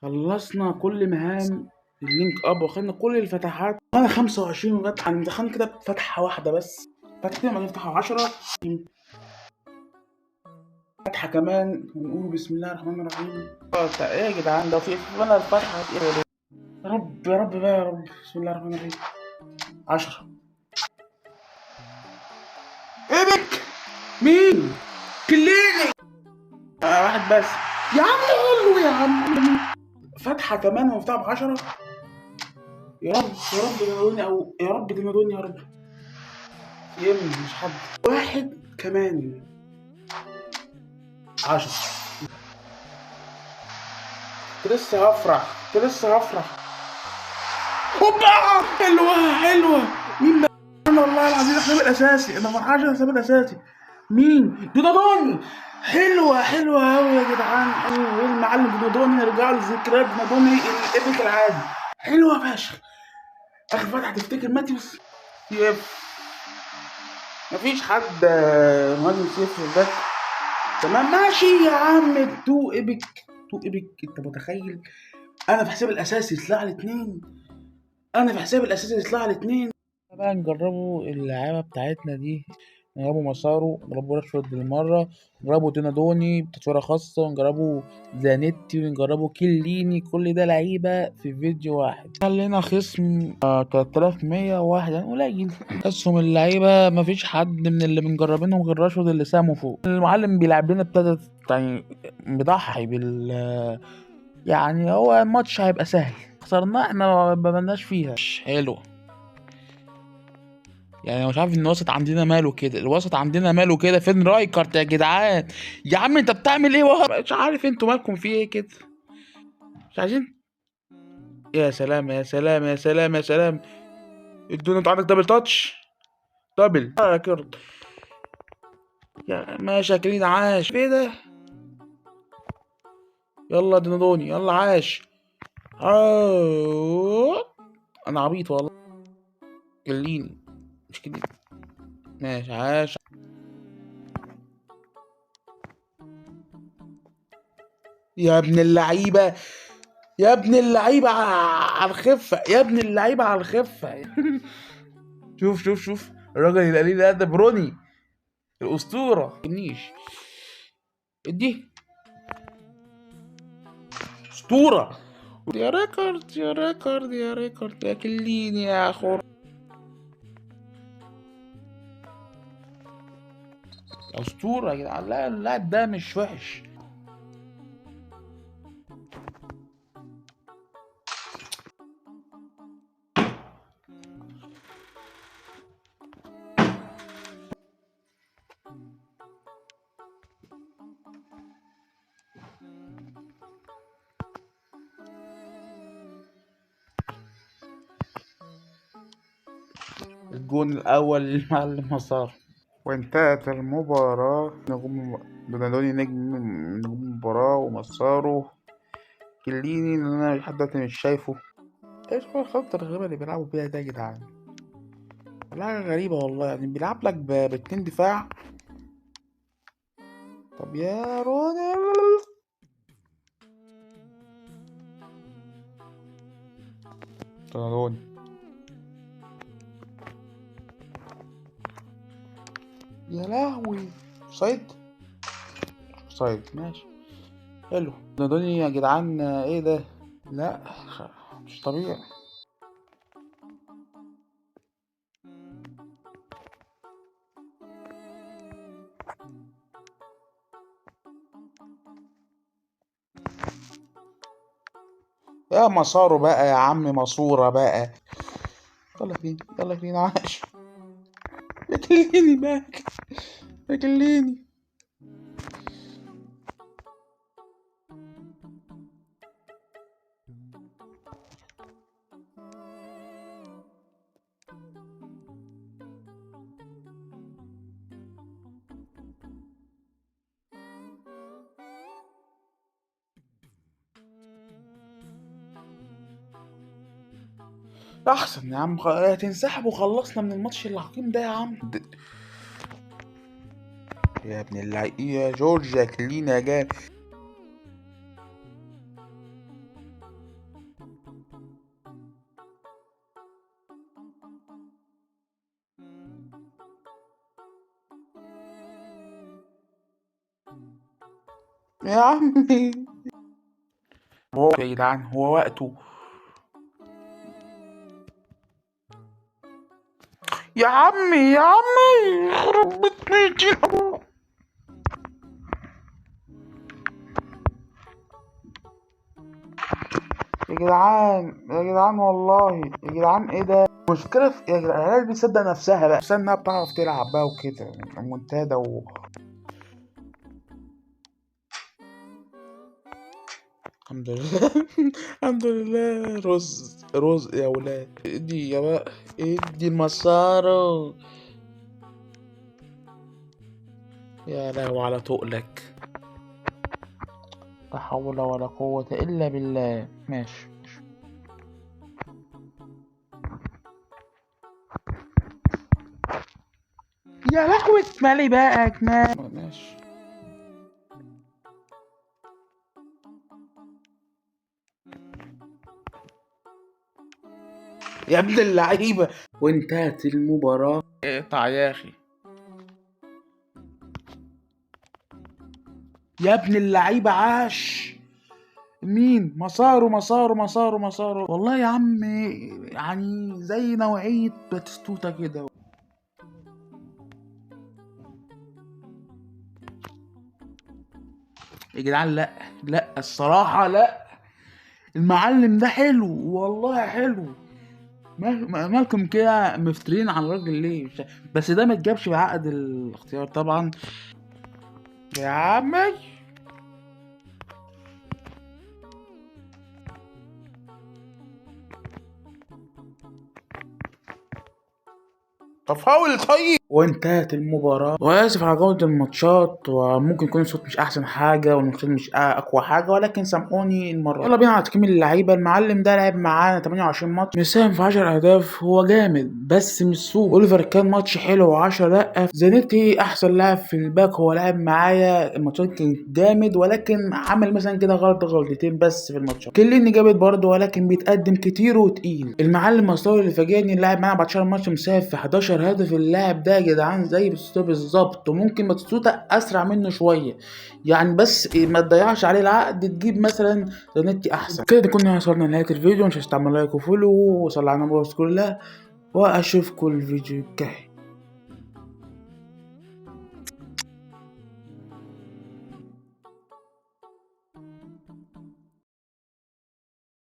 خلصنا كل مهام ال link up وخدنا كل الفتحات. انا 25 فتحه، دخلنا كده بفتحه واحدة بس، فتحتين بعدين فتحه 10، فتحه كمان، ونقول بسم الله الرحمن الرحيم. ايه يا جدعان ده في انا الفتحة ايه؟ يا رب يا رب بقى يا رب. بسم الله الرحمن الرحيم. 10 epic مين؟ كليني واحد بس يا عم، حلو يا عم. فتحه كمان ومفتاح ب10. يا رب يا رب دونادوني، او يا رب دونادوني يا رب. يم مش حد. واحد كمان 10. كنت لسه هفرح، كنت لسه هفرح. هوبا حلوة حلوة. مين ده؟ انا والله العظيم حساب الاساسي، انا فرحان عشان حساب الاساسي. مين؟ دونادوني. حلوة حلوة قوي يا جدعان. ايه المعلم دونادوني، نرجع له ذكريات دونادوني ال epic العادي. حلوة فشخ. اخر فتحه تفتكر ماتيوس يف. مفيش حد مهاجم CF في ال pack. تمام ماشي يا عم. two epic، two epic. انت متخيل انا في حساب الاساسي يطلع لي 2؟ انا في حساب الاساسي يطلع لي 2. بقى نجربوا اللعيبة بتاعتنا دي، نجربوا مسارو، نجربوا راشفورد بالمرة، نجربوا دونادوني بتصوره خاصة، نجربوا زانيتي، ونجربوا كيليني. كل ده لعيبة في فيديو واحد. خلينا خصم 3101 يعني قليل. تحسهم اللعيبة مفيش حد من اللي بنجربينهم غير راشفورد اللي سامة فوق. المعلم بيلعب لنا ابتدى يعني بيضحي بال، يعني هو الماتش هيبقى سهل. خسرناه احنا ما بمناش فيها. حلو يعني مش عارف ان الوسط عندنا ماله كده، الوسط عندنا ماله كده. فين رايكارت يا جدعان؟ يا عم انت بتعمل ايه؟ مش عارف انتوا مالكم في ايه كده، مش عايزين. يا سلام يا سلام يا سلام يا سلام. ادونا، انت عندك double touch، double رايكارت يا ماشي يا كلين. عاش ايه ده؟ يلا دونادوني يلا عاش. انا عبيط والله. كليني مش كده ماشي. عاش يا ابن اللعيبة، يا ابن اللعيبة على الخفة، يا ابن اللعيبة على الخفة. شوف شوف شوف الراجل القليل ده، بروني الاسطورة. النيش ادي اسطورة. يا ريكارد يا ريكارد يا ريكارد يا كليني يا خور. اسطورة يا جدعان. لا اللاعب ده مش وحش. الجون الاول للمعلم مسار. وانتهت المباراة. نجوم دونادوني نجم المباراة، ومسارو كليني اللي انا لحد دلوقتي مش شايفه. ايش هو الخطة الغريبة اللي بيلعبوا بيها ده يا جدعان؟ حاجة غريبة والله. يعني بيلعب لك باتنين دفاع. طب يا روني دونادوني يا لهوي. side side ماشي حلو. دونادوني يا جدعان ايه ده؟ لا مش طبيعي. يا مساره بقى يا عم، ماسوره بقى. يلا فين يلا فين. عاش يا كليني باك يا كليني. احسن يا عم، هتنسحب وخلصنا من الماتش العقيم ده يا عم. يا ابن اللعيبة يا جورج يا كلينا يا جاب. يا عمي هو يا جدعان هو وقته يا عمي يا عمي يخرب بيت ميتين ابوك. يا جدعان يا جدعان والله يا جدعان ايه ده؟ المشكلة في يا جدعان العيال بتصدق نفسها بقى، نفسها انها بتعرف تلعب بقى وكده المنتدى و الحمد لله الحمد لله. رز رز يا ولاد، ادي يا بقى ادي المسارة. يا لهوي على تقلك، لا حول ولا قوة إلا بالله. ماشي يا لهوي مالي بقى كمان. ماشي يا ابن اللعيبة. وانتهت المباراة. اقطع يا اخي يا ابن اللعيبة. عاش مين؟ مساره مساره مساره مساره. والله يا عم يعني زي نوعية باتستوتا كده. يا جدعان لا لا الصراحة لا، المعلم ده حلو والله حلو. مالكم كده مفترين على الراجل ليه؟ بس ده ما اتجابش بعقد الاختيار طبعا يا عمي. طب فاول طيب. وانتهت المباراة. واسف على جودة الماتشات، وممكن يكون الصوت مش احسن حاجة والماتشات مش اقوى حاجة، ولكن سامحوني المرة. يلا بينا على تقييم اللعيبة. المعلم ده لعب معانا 28 ماتش، مساهم في 10 اهداف، هو جامد بس مش سوق. اوليفر كان ماتش حلو و10 لا. زانيتي احسن لاعب في ال back، هو لعب معايا الماتشات كان جامد، ولكن عمل مثلا كده غلطة غلطتين بس في الماتشات. كليني جامد برضه، ولكن بيتقدم كتير وتقيل. المعلم مصطفى اللي فاجئني، اللاعب معانا 14 ماتش مساهم في 11 هدف. اللاعب ده يا جدعان زي باتستوتا بالظبط، وممكن باتستوتا اسرع منه شوية يعني، بس ما تضيعش عليه العقد، تجيب مثلا زانيتي احسن. كده كنا وصلنا لنهاية الفيديو. مش هتعمل like و follow وصلى على النبي كلها، واشوفكم الفيديو الجاي.